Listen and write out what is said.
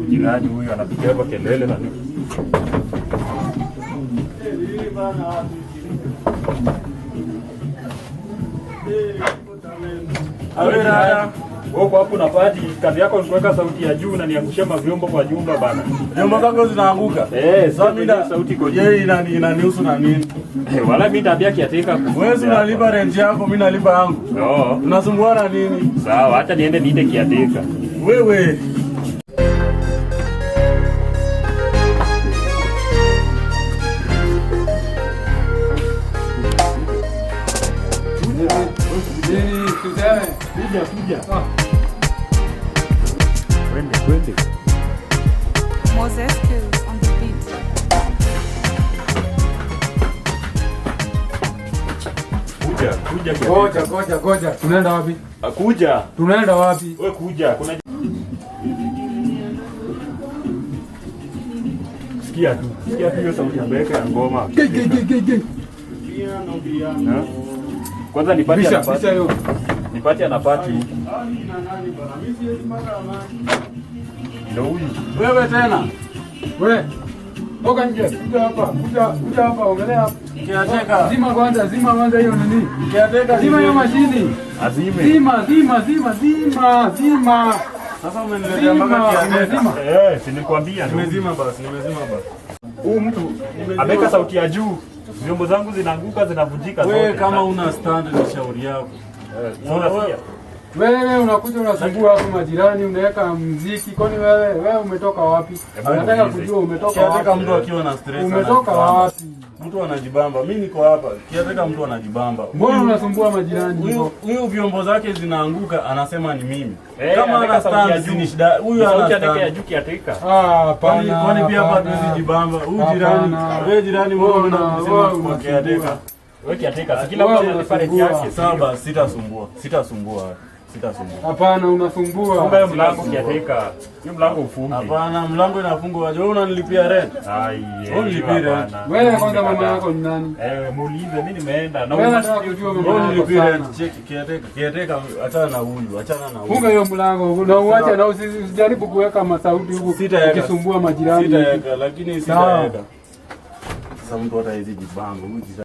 Jirani huyu anapiga hapa kelele na nini? Awe rada. Wewe uko hapo unapati kazi yako ni kuweka sauti ya juu na niangushia mavyombo kwa nyumba bana. Vyombo zako zinaanguka. Eh, Sasa mimi na sauti iko juu. Yeye inanihusu na nini? Eh, wala mimi nitaambia kiateka. Wewe si unalipa rent yako, mimi nalipa yangu. No. Tunasumbuana nini? Sawa, acha niende niite kiateka. Wewe. Nini tuseme? Kuja, kuja. Twende, twende. Moses Kills on the beat. Kuja, kuja kiateka. Goja, goja, goja. Tunaenda wapi? Kuja. Tunaenda wapi? Wewe kuja. Kuna Sikia tu. Sikia tu hiyo sauti ya beka ya ngoma. Ge, ge, ge, ge, ge. Ha? Kwanza nipate Bisha, anapati. bisha hiyo. Nipate anapati. Ndio huyu. Wewe tena. We. Toka nje. Kuja hapa. Kuja, kuja hapa ongelea hapa. Kiateka. Zima kwanza, zima kwanza hiyo nini? Kiateka. Zima hiyo mashini. Azime. Zima, zima, zima, zima, zima. Sasa umeniletea mpaka Zima, kiateka. zima. Eh, si nilikwambia ndio. Nimezima basi, nimezima basi. Huyu mtu ameweka sauti ya juu. Vyombo zangu zinaanguka zinavunjika zote. Wewe kama una stand ni shauri yako. Sasa unasikia? Wewe unakuja unasumbua hapo majirani, unaweka mziki. Kwani wewe umetoka wapi? Hebu Nataka niulize. kujua umetoka Kiateka wapi. mtu akiwa na stress. Umetoka anajibamba. wapi? Mtu anajibamba. Mimi niko hapa. Kiateka mtu anajibamba. Mbona unasumbua majirani Huyu hivyo? huyu vyombo zake zinaanguka anasema ni mimi. Eh, Kama anaweka ana sauti ya stand juu. si ni shida. Huyu Ni sauti ana anaweka ya stand. juu kiateka. Ah, Kwani hapana. kwani pia hapa hapana. hatuwezi jibamba. Huyu jirani, Hapana. wewe jirani wewe Wewe unaenda kusema wewe kwa unasumbua. kiateka. Wewe kiateka, si kila Wewe mtu analipa rent unasumbua. yake. Sawa basi sitasumbua. Sitasumbua. Sitasumbua. Hapana, unasumbua. Funga hiyo mlango kiateka. Hiyo mlango ufunge. Hapana, mlango inafungwa. Wewe unanilipia rent. Ai, Wewe unilipie rent. hapana. Wewe kwanza mama yako ni nani? Eh, muulize mimi nimeenda. Na Wewe una- nataka kujua Wewe mama yako unilipie sana. rent. Cheki kiateka. Kiateka achana na huyu, achana na huyu. Funga hiyo mlango na uache na usijaribu kuweka masauti huku Sitaweka. ukisumbua majirani. Sitaweka, lakini Sawa. sitaweka. Sasa mtu hata hizi jibamba, huyu jirani.